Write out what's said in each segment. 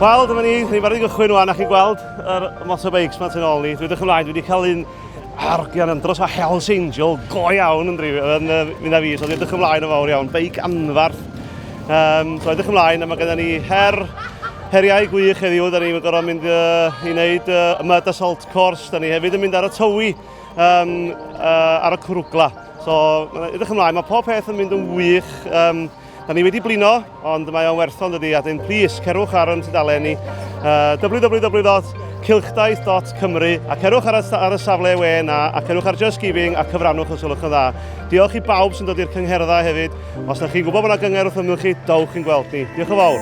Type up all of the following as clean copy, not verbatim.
Wel, dyma ni, ni'n barod i gychwyn wan, a chi'n gweld yr motorbikes ma tu ôl ni. Dwi'n edrych ymlaen, dwi wedi cael un argian andros o Hells Angel go iawn yn, drif, yn uh, mynd â fi, so dwi'n edrych ymlaen yn fawr iawn. Beic anfarth. Um, so edrych ymlaen, a mae gennym ni her, heriau gwych heddiw, da ni'n gorfod mynd uh, i wneud uh, y Mud Assault Course, da ni hefyd yn mynd ar y Tywi um, uh, ar y cwrwgla. So, edrych ymlaen, mae pob peth yn mynd yn wych. Um, Da ni wedi blino, ond mae o'n werth o'n dydi. A dyn, plis, cerwch ar yn tudalen ni uh, www.cylchdaith.cymru a cerwch ar y, ar y safle we na a cerwch ar Just Giving a cyfrannwch os gwelwch yn dda. Diolch i bawb sy'n dod i'r cyngherddau hefyd. Os ydych chi'n gwybod bod yna gyngerdd wrth ymyl chi, dowch i'n gweld ni. Diolch yn fawr.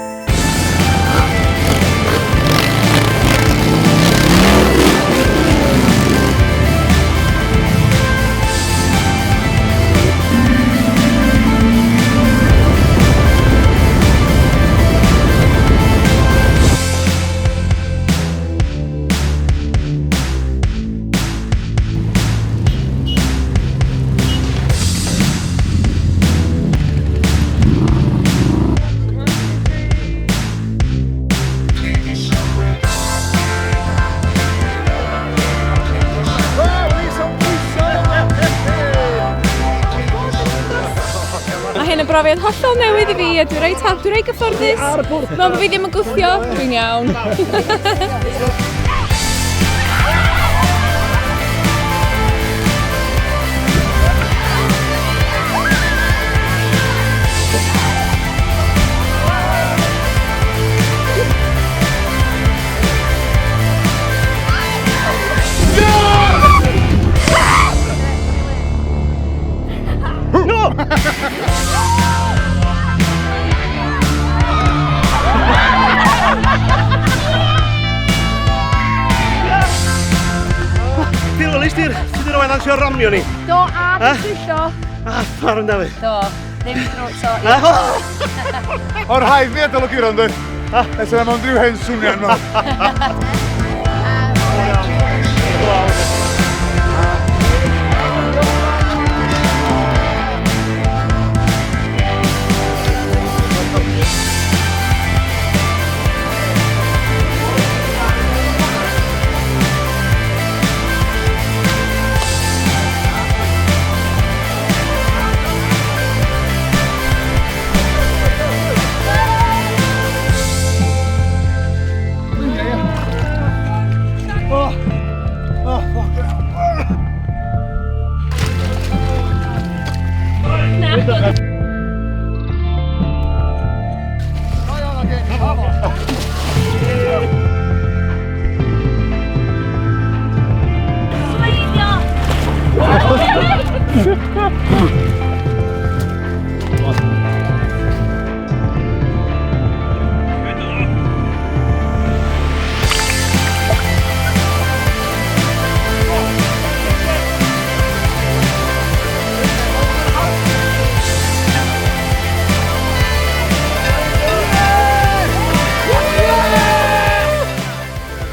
Mae hyn yn brofiad hollol newydd i fi a dwi'n reit hap, dwi'n reit gyfforddus. Mae'n bod fi ddim yn gwthio, dwi'n iawn. No! Di'r Lys, di'r... Ti di roi ddawnsio ramio ni? Do, a dwi'n twyllo. A, ffordd yna fi. Do, ddim drwy, so... O'r rhaid fi adael o guro, ynddi? Ers yna mewn rhyw hen swnian nhw.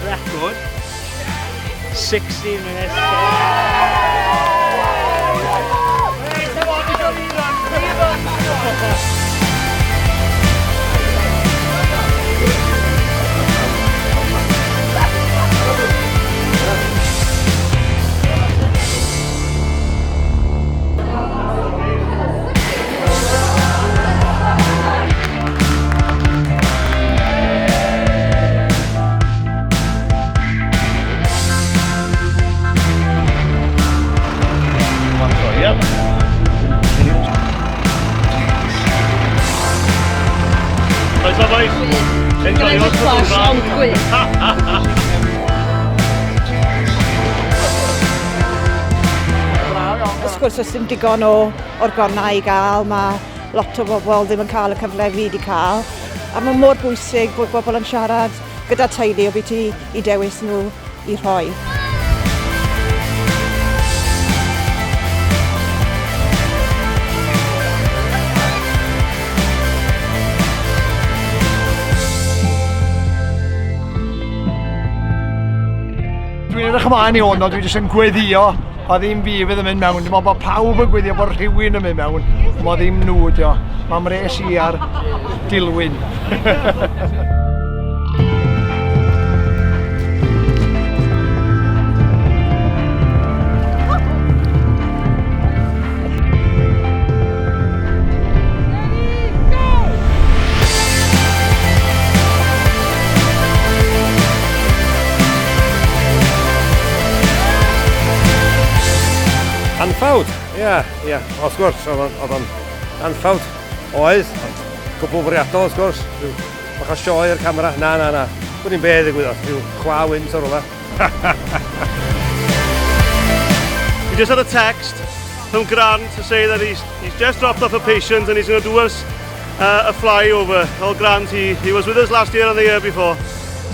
Record 16 minutes. Yep. Croeso, boys. Enjoy Ond gwych. Wrth gwrs, oes dim digon o organau i gael, mae lot o bobl ddim yn cael y cyfle fi wedi cael. A mae mor bwysig bod bobl yn siarad gyda teulu o beth i, i dewis nhw i rhoi. Dwi'n edrych ymlaen i hwn, ond dwi jyst yn gweddio O ddim fi fydd yn mynd mewn, dim ond bod pawb yn gwyddio bod rhywun yn mynd mewn, mo ddim nhw dio. Mae mres i ar Dilwyn. Anffawd, ie, ie, wrth gwrs, oedd o'n anffawd. Oedd, ond gwbl fwriadol, wrth gwrs. Rhyw bach o sioe i'r camera. Na, na, na. Dwn i'n be ddigwyddodd, rhyw chwa wynt o rywle. We just had a text from Grant to say that he's, he's just dropped off a patient and he's going to do us uh, a flyover. Well, Grant, he, he was with us last year and the year before.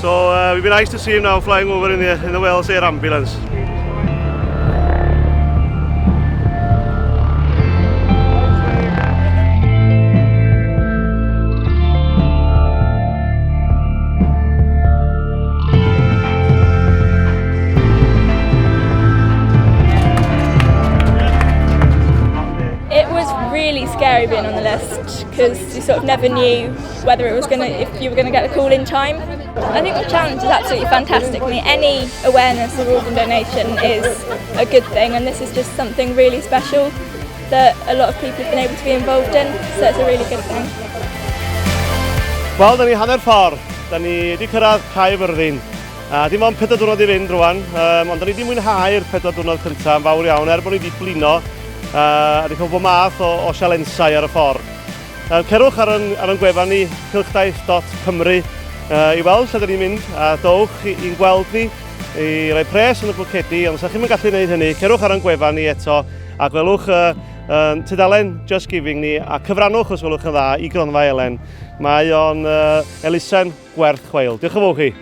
So uh, it'd be nice to see him now flying over in the, in the Wales Air Ambulance. It was really scary being on the list because you sort of never knew whether it was gonna, if you were gonna get the call in time. I think the challenge is absolutely fantastic. I mean, any awareness of organ donation is a good thing, and this is just something really special that a lot of people have been able to be involved in, so it's a really good thing. Wel, da ni hanner ffordd. Da ni wedi cyrraedd Cae Fyrddin. A dim ond pedwar diwrnod i fynd rwan, um, ond da ni wedi mwynhau'r pedwar diwrnod cyntaf yn fawr iawn, er bod ni wedi blino uh, a wedi cael bob math o, o sialensau ar y ffordd. Uh, cerwch ar yn, ar yn gwefan ni, cylchdaith.cymru, uh, i weld lle da ni'n mynd, a dowch i'n gweld ni, i roi pres yn y bwcedi, ond os ydych chi'n gallu gwneud hynny, cerwch ar yn gwefan ni eto, a gwelwch uh, um, tudalen Just Giving ni, a cyfrannwch os gwelwch yn dda i Gronfa Elen. Mae o'n uh, elusen gwerth chweil. Diolch yn fawr chi.